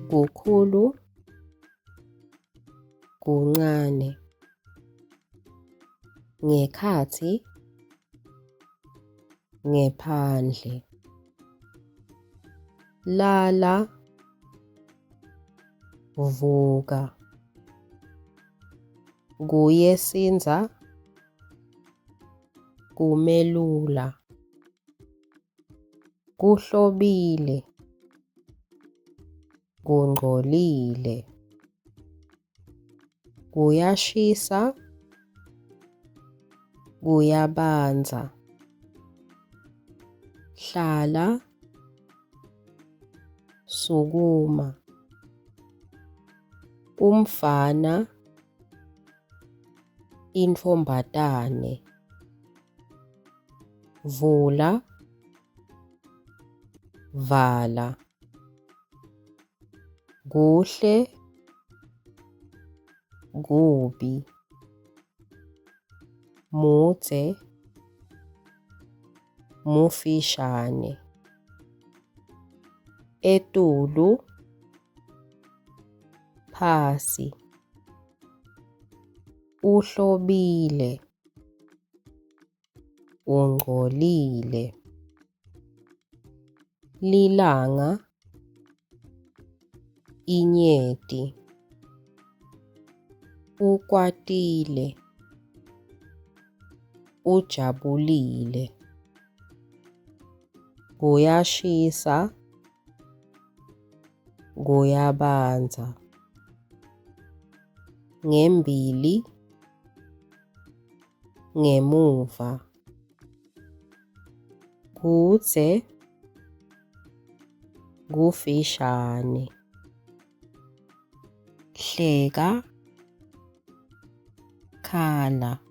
Kukhulu, kuncane. Ngekhathi, ngephandle. Lala, vuka. Kuyesindza, kumelula. Kuhlobile, kungcolile. Kuyashisa, kuyabandza. Hlala, sukuma. Umfana, intfombatane. Vula, vala. Kuhle, kubi. Mudze, mufishane. Etulu, phasi. Uhlobile, ungcolile. Lilanga, inyeti. Ukwatile, ujabulile. Kuyashisa, kuyabandza. Ngembili, ngemuva. Kudze, kufishane. Hleka, khala.